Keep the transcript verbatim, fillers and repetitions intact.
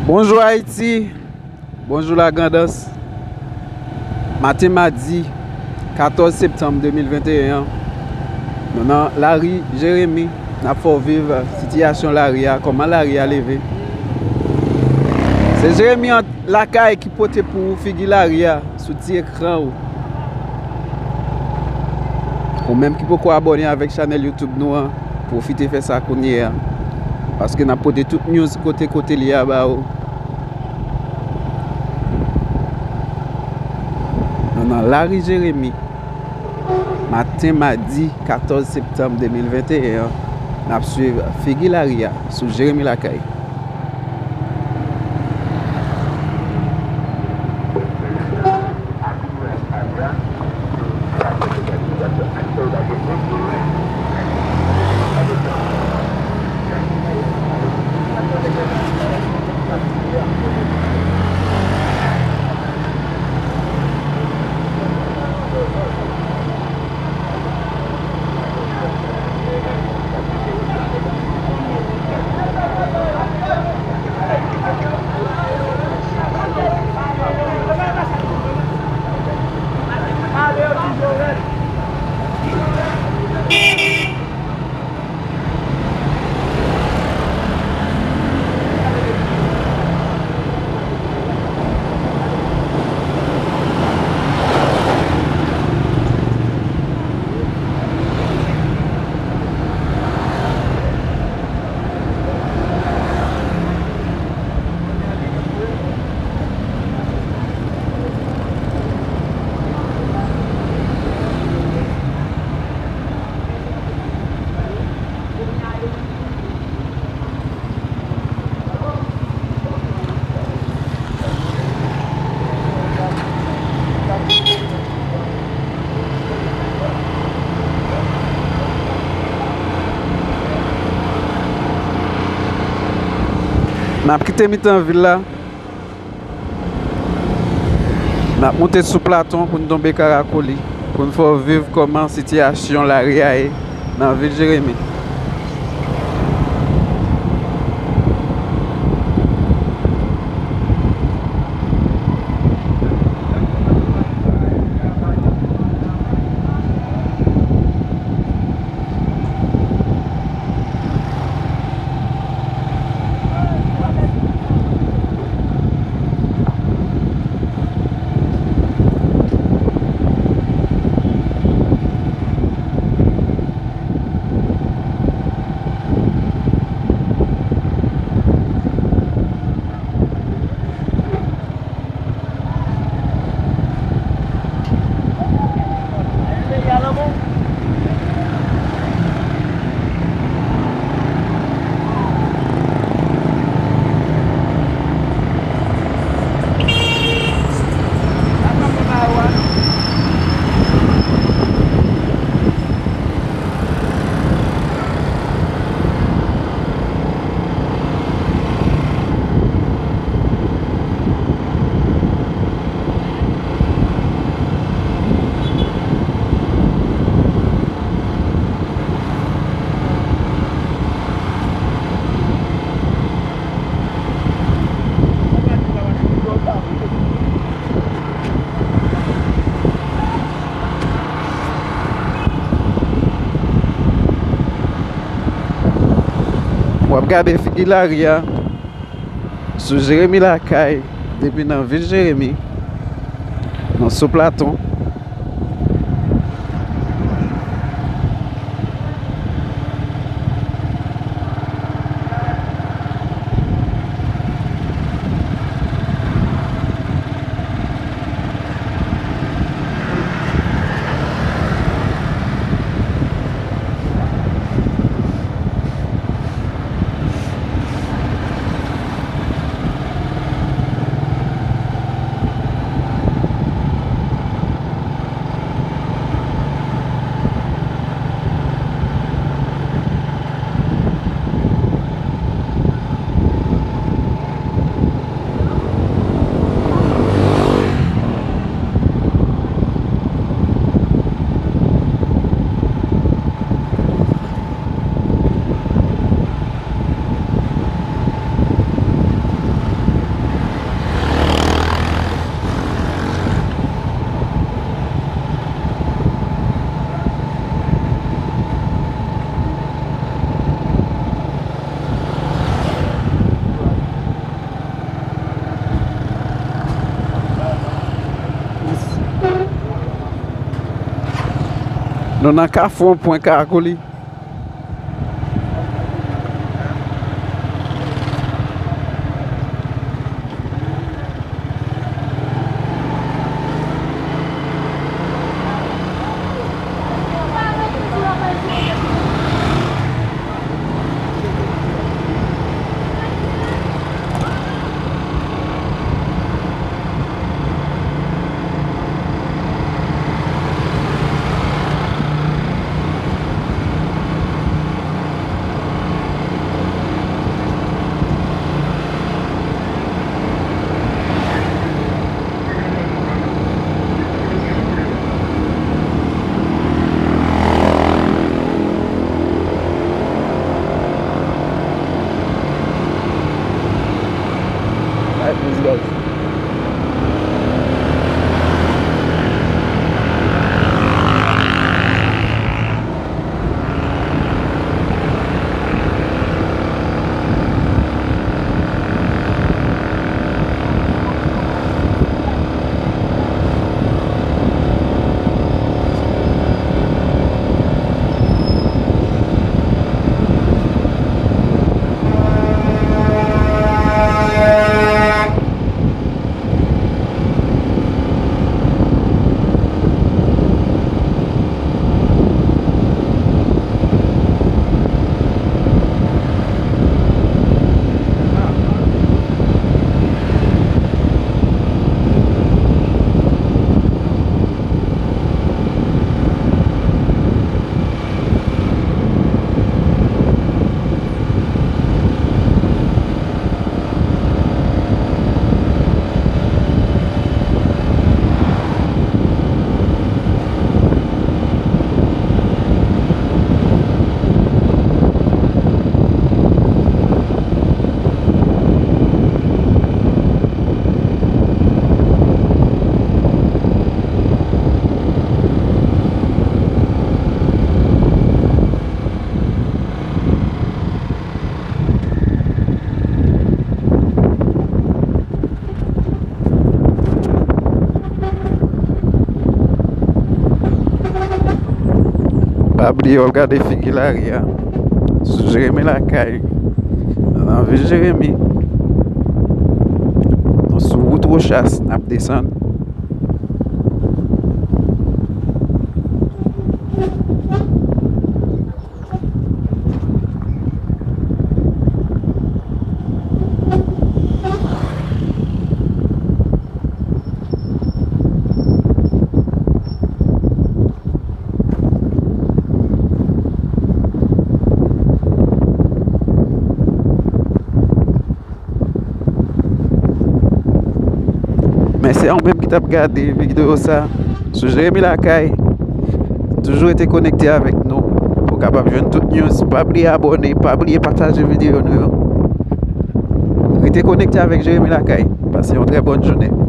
Bonjou Ayiti, bonjou Lagrandans. Maten madi katòz septanm de mil venteyen an, nou nan lari Jeremi, n ap fè w viv sitiyasyon lari a, kòman lari a leve. Se Jeremi an lakay ki pote pou ou figi lari a sou ti ekran ou. Ou menm ki poko abòne avèk chanèl YouTube nou an, pwofite fè sa kounye a. Paske n ap pote tout news kote kote li a ba ou. Nou nan lari Jeremi. Maten madi katòz septanm de mil venteyen an, n ap swiv figi lari a sou Jeremi Lakay. N ap kite mitan vil la. N ap monte sou Platon pou n tonbe Karakoli, pou n fè w viv kòman sitiyasyon lari a ye nan vil Jeremi. W ap gade figi lari a sou Jeremi Lakay, depi nan vil Jeremi, nan sou Platon. Nou nan Kafou Pwen Kakoli. Alright, let's go. Pa bliye w al gade figi lari a sou Jeremi Lakay, nan vil Jeremi. Nou sou wout Wochas, n ap desann. Mèsi a ou menm ki t ap gade videyo sa sou Jeremi Lakay. Toujou rete konekte avèk nou pou w kapab jwenn tout news. Pa bliye abòne, pa bliye pataje videyo nou yo. Rete konekte avèk Jeremi Lakay. Pase yon trè bòn jounen.